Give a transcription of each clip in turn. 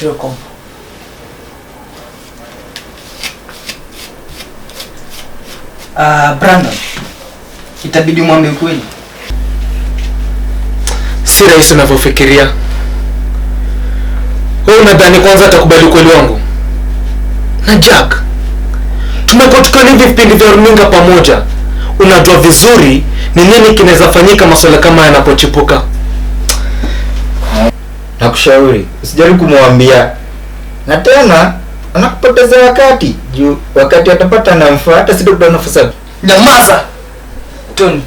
Rusha hiyo kompo. Brandon, itabidi umwambie ukweli. Si rahisi unavyofikiria. Wewe unadhani kwanza atakubali ukweli wangu? Na Jack, tumekuwa tukiona hivi vipindi vya runinga pamoja. Unajua vizuri ni nini kinaweza fanyika masuala kama yanapochipuka. Nakushauri usijaribu kumwambia, na tena anakupoteza wakati juu wakati atapata namfaa hata sitakupa nafasi. Nyamaza Tony,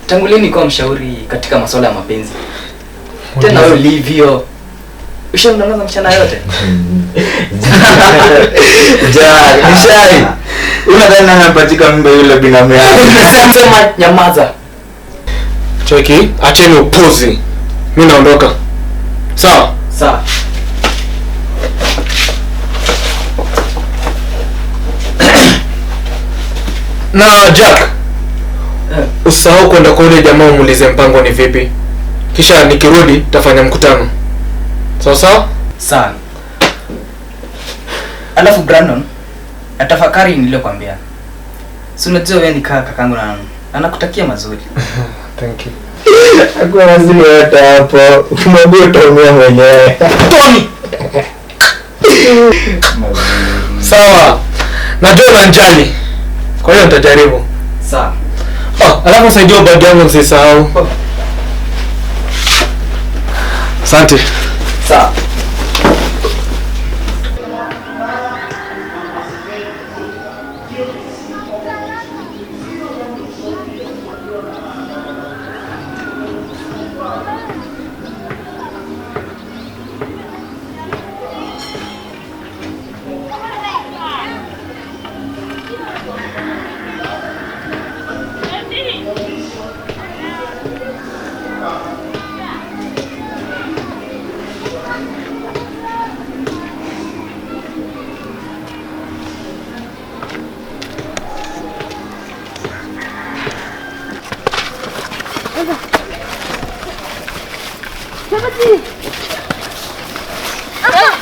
tangu lini kuwa mshauri katika masuala ya mapenzi? Tena wewe ulivyo, ushamdanganya mchana yote. Jack, nishai. Unadhani nani anapachika mimba yule binamu yako? Sema nyamaza. Cheki, acheni upuzi. Mimi naondoka. Sawa? Sawa. Na Jack, usisahau kwenda kwa yule jamaa umuulize mpango ni vipi. Kisha nikirudi tafanya mkutano. Sawa sawa? Sawa. Alafu Brandon, natafakari niliyokuambia. Si unajua wewe ni kaka kakangu na anakutakia mazuri. Thank you. Hakuna mazuri yote hapo. Ukimwambia utaumia mwenyewe. Tony! Sawa. Najua unanijali. Kwa hiyo nitajaribu. Sawa. Oh, alafu nisaidie bag yangu nisisahau. Asante. Sawa.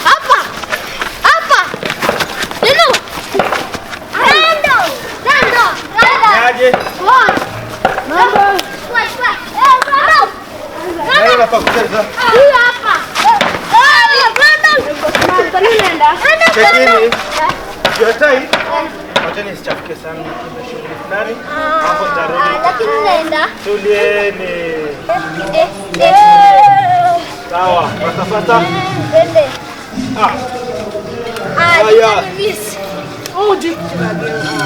Hapa. Hapa. Neno. Rando. Rando. Rando. Aje? Poa. Mambo. Poa, poa. Eh, Rando. Nani unafaa kucheza? Huyu hapa. Eh, Rando. Rando. Chekini. Your time. Wacha nisichafuke sana na shughuli fulani. Hapo nitarudi. Lakini naenda. Tulieni. Eh, eh. Sawa, fasta fasta. Twende. Ah, Ah, Haya. miss.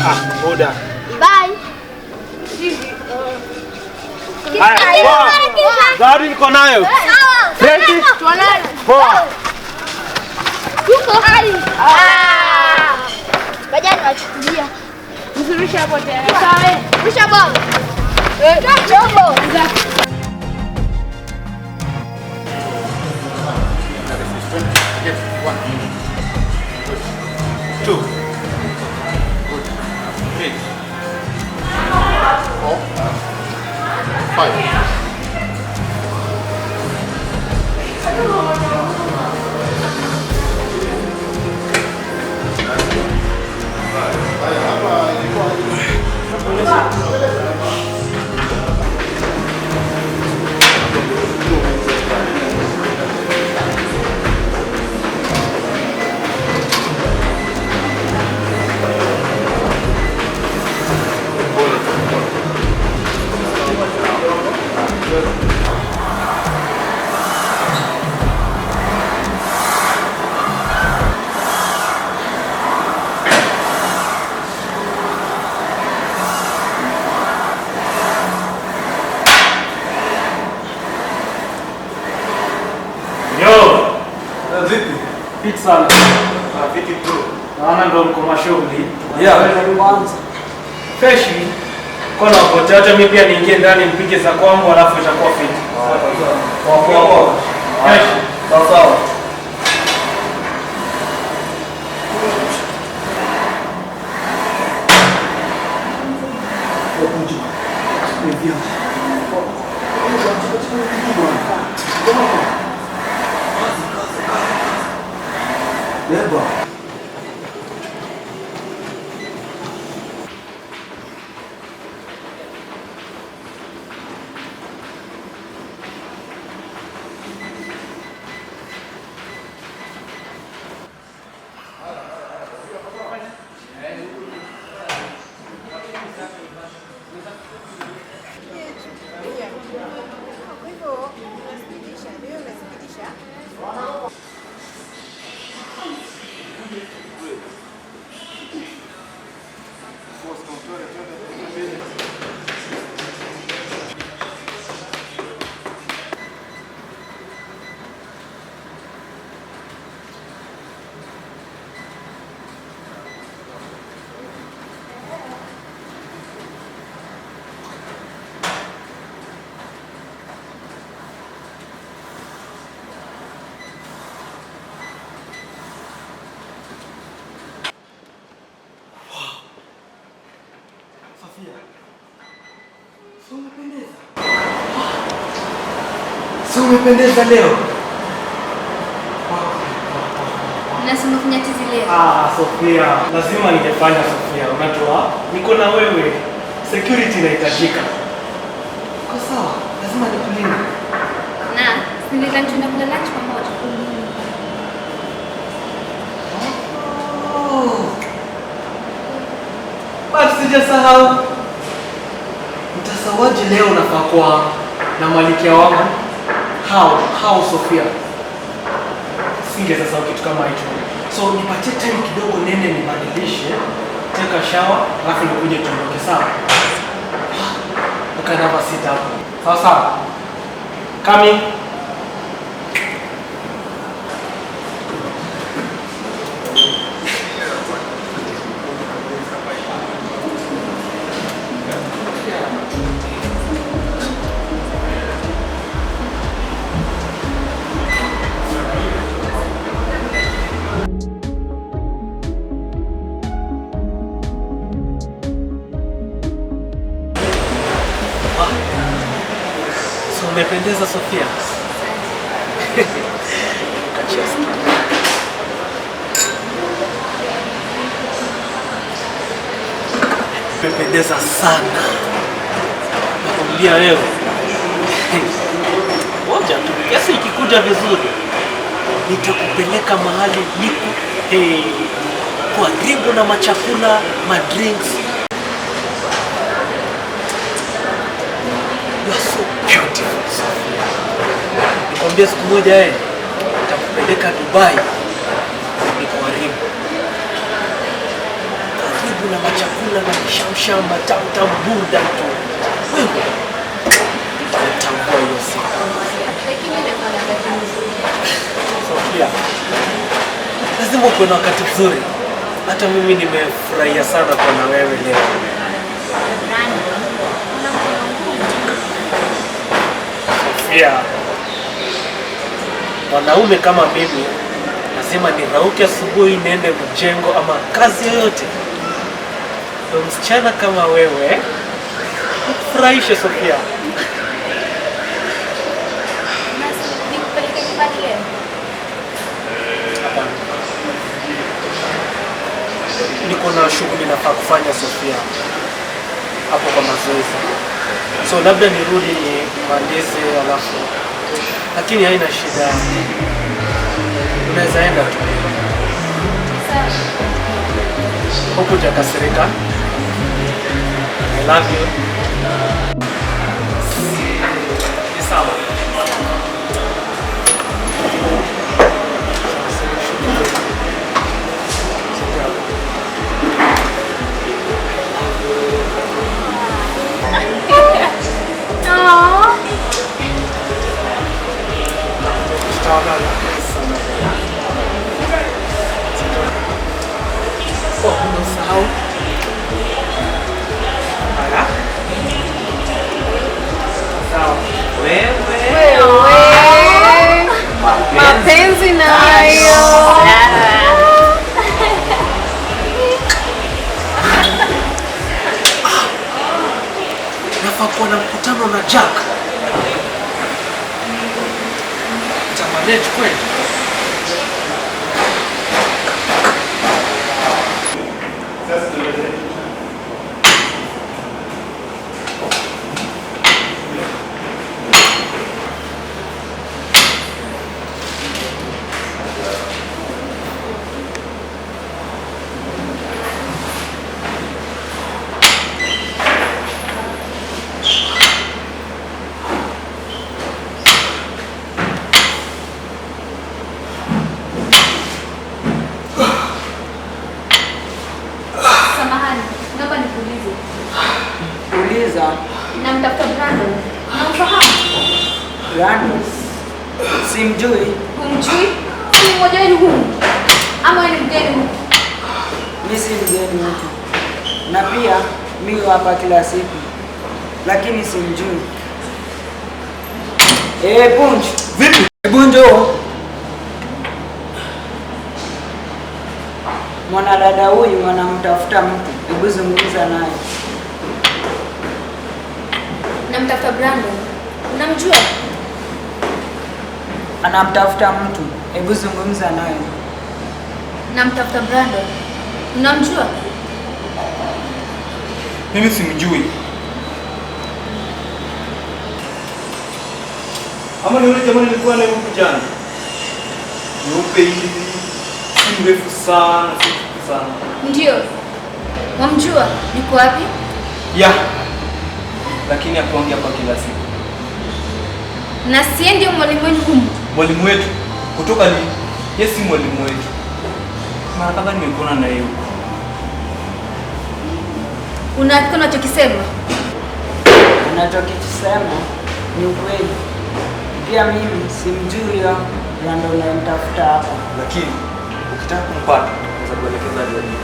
ah, muda. Bye. Haya, poa. Zawadi niko nayo. Sawa. Ready? Tuonane. Poa. Tuko hai. Ah. Baada niwachukulia. Mzurushe hapo tena. Sawa. Rusha bomu. Chombo. Two. Good. Three. 4, 5. Yo, Vipi? fit sana. Ah, vipi bro? Naona ndo mko mashughuli. Yeah. Fresh. Kona wapote, acha mimi pia niingie ndani nipige za kwangu alafu itakuwa fit. Poa poa poa. Fresh. Sawa sawa. So umependeza leo. Nasema fanya tizi leo. Ah, Sofia, lazima ningefanya Sofia. Unajua, niko na wewe. Security inahitajika. Kwa sawa, lazima nikulinde. Na, nilidhani tunakula lunch pamoja. Oh. But sijasahau. Mtasawaje leo unafaa kuwa na malikia wangu? How Sofia? Singesahau kitu kama hicho. So nipatie time kidogo nende nibadilishe, take a shower, alafu nikuje tuondoke, sawa? Ukae hapa sita hapo. Sawa sawa. Coming. Umependeza Sofia. Umependeza sana. Nakwambia wewe. Ngoja tu, kesi ikikuja vizuri nitakupeleka mahali niko karibu na machakula, ma drinks. You are so beautiful, Sofia. Nikwambia siku moja nitakupeleka Dubai. Nikuharibu. Karibu na machakula na mishamsham, matamu burda tu. Wewe utatambua hiyo siku. Lakini nilikuwa na wakati mzuri. Sofia, lazima uwe na wakati mzuri. Hata mimi nimefurahia sana kuwa na wewe leo. Sofia, mwanaume kama mimi lazima nirauke asubuhi niende mjengo ama kazi yoyote. Ndio msichana kama wewe kufurahishe Sofia. Nikupeleke nyumbani leo? Hapana. Niko na shughuli nafaa kufanya Sofia, hapo kwa mazoezi. So labda nirudi nimalize alafu, lakini haina shida. Unaweza enda tu. Huku hujakasirika. I love you. Ni sawa. Oh, unasahau. Sawa. Wewe. Wewe. Mapenzi nayo. Nafaa kuwa na mkutano na Jack. Nitamanage kweli? Brandon. Simjui. Humjui? Si mmoja wenu humu? Ama wewe ni mgeni huku? Mi si mgeni huku. Na pia mi hapa kila siku. Lakini simjui. Punch. Vipi? Bunjo. Mwanadada huyu anamtafuta mtu. Hebu zungumza naye. Namtafuta Brandon. Unamjua? Anamtafuta mtu. Hebu zungumza naye. Namtafuta Brandon. Unamjua? Mimi simjui. Ama ni yule jamaa nilikuwa naye huku jana. Nyeupe hivi, si mrefu sana, si mfupi sana. Ndio. Wamjua? Yuko wapi? Ya. Lakini hakuangi hapa kila siku. Na si ndio mwalimu wenu humu? Mwalimu wetu kutoka lini? Yeye si mwalimu wetu. Mara kadhaa nimekuona na yeye huko. Una hakika unachokisema? Unachokisema ni ukweli. Pia mimi simjui huyo Brandon unayemtafuta hapa. Lakini ukitaka kumpata unaweza kuelekeza hadi alipo.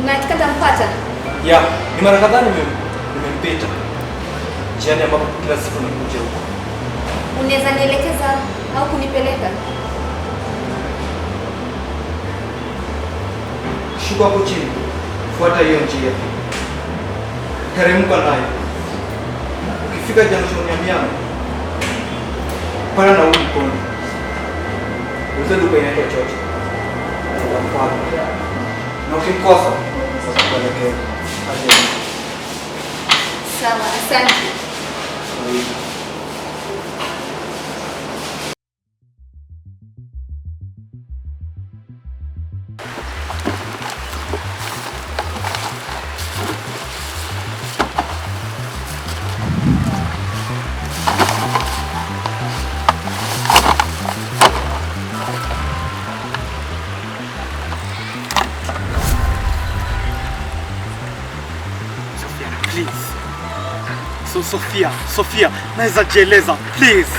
Una hakika utampata? Ya, ni mara kadhaa nimempita njiani ambapo kila siku nakuja huko. Unaweza nielekeza au kunipeleka? Shuka hapo chini. Fuata hiyo njia. Teremka nayo. Ukifika junction ya Miami, pana na huu mkono. Uliza duka inaitwa Chocho. Utampata. Na ukimkosa, utakuelekeza. Sawa, asante. Sophia, please. So Sophia, Sophia, naweza jieleza, please.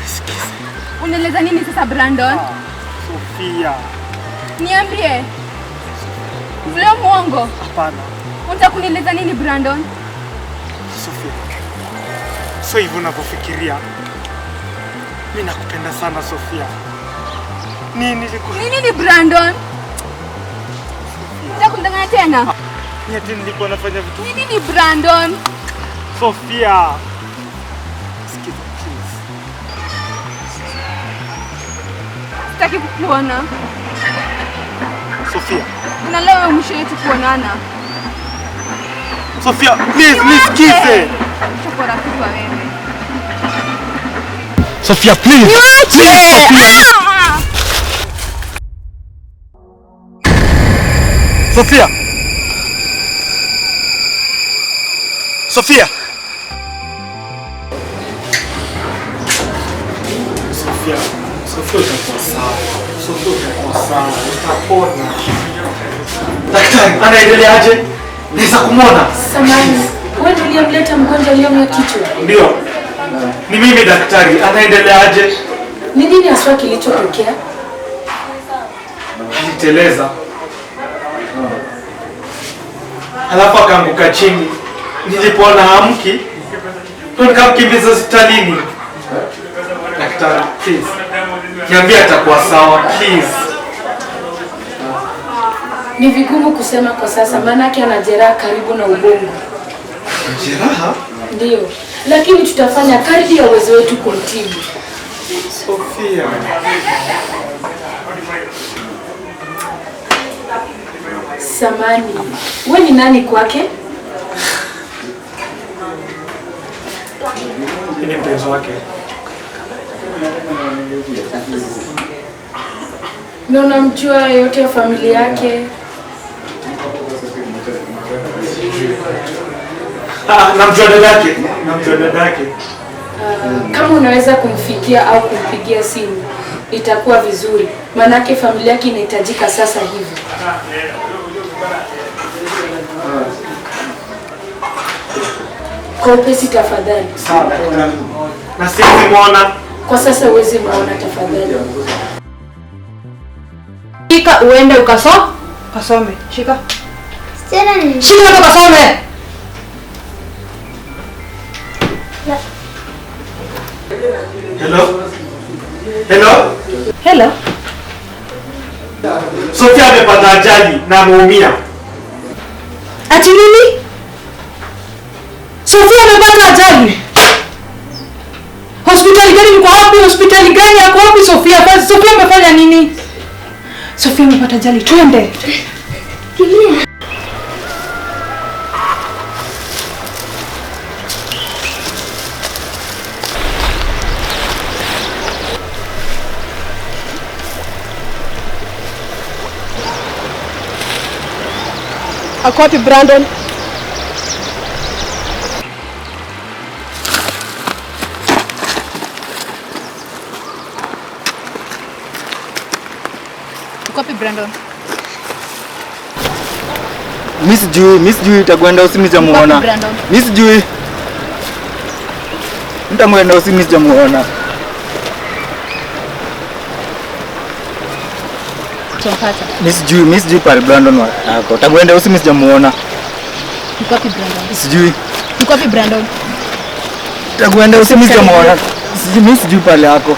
Sikiza. Unaeleza nini sasa Brandon? Sophia, Niambie. Vile muongo. hapana. Unataka kunieleza nini Brandon? Sophia. So hivyo unavyofikiria. Mimi nakupenda sana Sophia. Nini nilikuwa Ni nini Brandon? Unataka kunidanganya tena? Ni ati nilikuwa nafanya vitu. Ni nini Brandon? Sophia. Sikiza, please. Sitaki kukuona. Sophia. Na leo mwisho yetu kuonana. Sophia, please nisikize. Chukua rafiki wa wewe. Sophia, please. Niache! Please, Sophia. Ah! Sophia. Sophia. Sophia, Sophia utakuwa sawa. Sophia utakuwa sawa. Utapona. Daktari, anaendeleaje? Naweza kumwona? Samahani, wewe ndiye uliyemleta mgonjwa aliyeumia kichwa? Ndio. Ni mimi daktari, anaendeleaje? Ni nini haswa kilichotokea? Aliteleza. Halafu akaanguka chini. Nilipoona hamki, nikamkimbiza hospitalini. Daktari, please. Niambie atakuwa sawa, please. Ni vigumu kusema kwa sasa, maanake ana jeraha karibu na ubongo. Jeraha? Ndio, lakini tutafanya kadri ya uwezo wetu kumtibu. Sophia. Samani, wewe ni nani kwake? Ni mpenzi wake. Na unamjua yote ya familia yake? Namjua dadake. Namjua dadake. Kama unaweza kumfikia au kumpigia simu itakuwa vizuri, maanake familia yake inahitajika sasa hivi. Kwa upesi tafadhali. Sawa daktari. Na siwezi muona. Kwa sasa huwezi muona tafadhali. Shika uende ukasome. Shika. Shika ukasome. Hello? Hello? Hello? Sofia amepata ajali na ameumia. Ati nini? Sofia amepata ajali? Hospitali gani mko wapi? Hospitali gani yako wapi Sofia? Sofia amefanya nini? Sofia amepata ajali. Twende. Kimbia. Ako wapi Brandon? Uko wapi Brandon? Mimi sijui itakwenda usimi sijamuona. Mimi sijui. Nitakwenda usimi sijamuona. Mimi sijui pale Brandon wako. Takwenda usimi sijamuona. Uko wapi Brandon? Sijui. Uko wapi Brandon? Takwenda usimi sijamuona. Mimi sijui pale yako.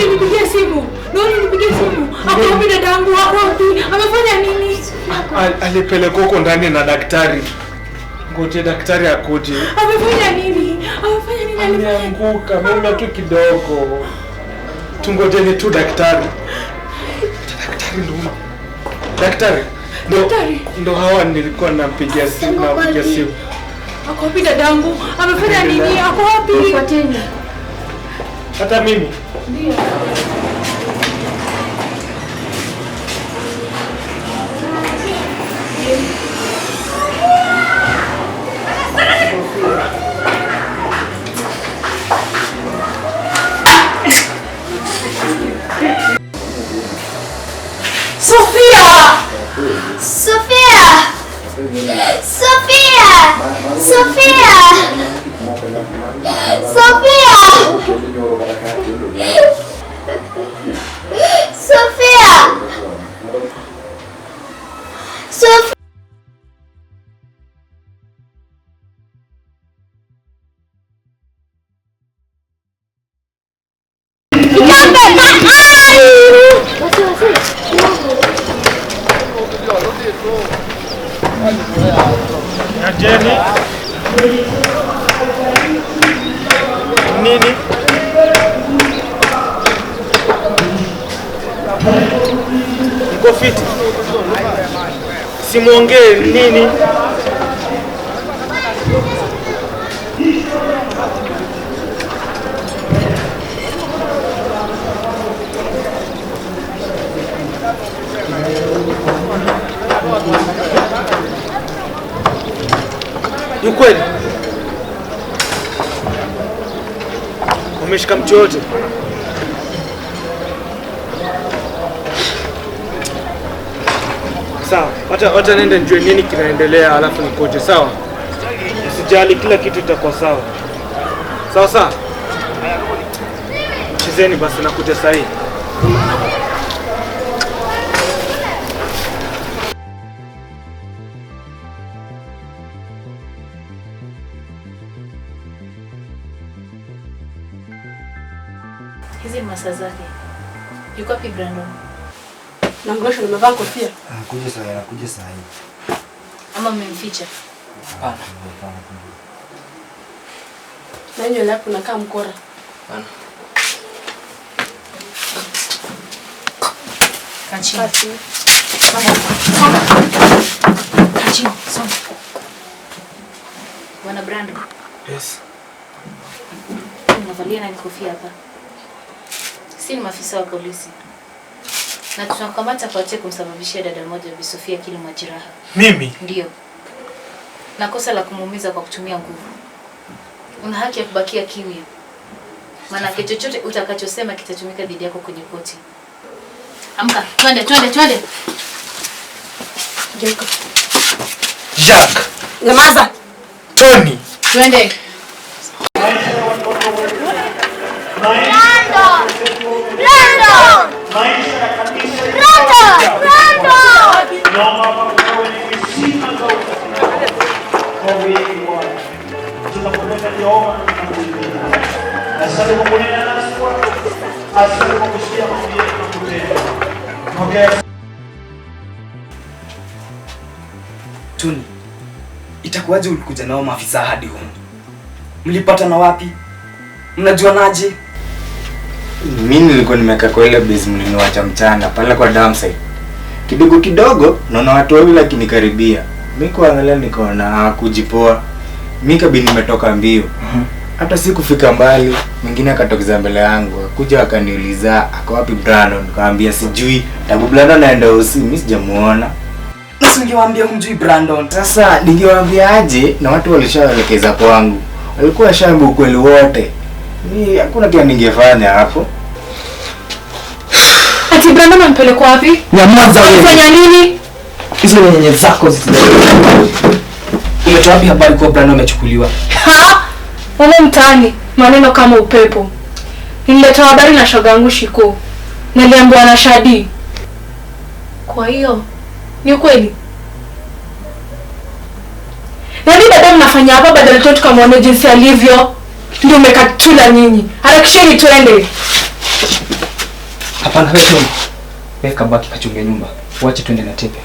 Nipigie simu. Nani nipigie simu? Ako wapi dadangu? Ako wapi? Amefanya nini? Alipelekwa huko ndani na daktari. Ngoje daktari akuje. Amefanya nini? Amefanya nini? Alianguka, ameumia tu kidogo. Tungojeni tu daktari. Daktari ndo. Daktari. Daktari. Ndo hawa nilikuwa nampigia simu, nampigia simu. Ako wapi dadangu? Amefanya nini? Ako wapi? Fuateni. Hata mimi. Ndio. Sofia! Sofia! Sofia! Sofia! Sofia! Sofia! Sofia! Jenny. Nini? Mko fiti? Simuongee nini? Ni kweli? Umeshika mtu yote? Sawa, wacha nende nijue nini kinaendelea alafu nikoje, sawa? Usijali, kila kitu itakuwa sawa. Sawa sawa? Chezeni basi, nakuja saa hii. Hizi ni masaa zake. Yuko wapi Brandon? Na ngosho nimevaa kofia. Anakuja saa, anakuja saa hii. Ama mmemficha? Hapana. Na nywele yako unakaa mkora. Hapana. Kaa chini. Kaa chini, songa. Bwana Brandon. Yes. Unavalia na kofia hapa. Si ni maafisa wa polisi. Na tunakamata kwa hatia kumsababishia dada mmoja Bi Sofia akili majeraha. Mimi? Ndio. Na kosa la kumuumiza kwa kutumia nguvu. Una haki ya kubakia kimya. Maana chochote utakachosema kitatumika dhidi yako kwenye koti. Amka, twende twende twende. Geuka. Jack. Nyamaza. Tony. Twende. Brandon! Brandon! Brandon! Brandon! Tony, itakuwaje ulikuja nao maafisa hadi humu? Mlipata na wapi? Mnajuanaje? Mimi nilikuwa nimekaa kwa ile base mliniacha mchana pale kwa dam site. Kidogo kidogo naona watu wawili wakinikaribia. Mimi kuangalia nikaona kujipoa. Mimi kabi nimetoka mbio. Hata sikufika mbali, mwingine akatokeza mbele yangu, akakuja akaniuliza ako wapi Brandon? Nikamwambia sijui. Tabu Brandon aenda usi, mimi sijamuona. Na ungewaambia humjui Brandon. Sasa ningewaambia aje na watu walishaelekeza kwangu. Walikuwa washaambia ukweli wote. Mimi hakuna kitu ningefanya hapo. Ati Brandon amepelekwa wapi? Nyamaza wewe. Alifanya nini? Hizo ni nyenye zako zisizo. Umetoa wapi habari kwa Brandon amechukuliwa? Ha! Wewe mtaani, maneno kama upepo. Nilileta habari na shoga yangu Shiko. Niliambiwa na Shadi. Kwa hiyo ni ukweli? Nani dada mnafanya hapa badala tu tukamwone jinsi alivyo? Ndio umekatula nyinyi. Harakisheni twende. Hapana wewe Tony. Wewe kabaki kachunge nyumba. Wache twende na Tepe.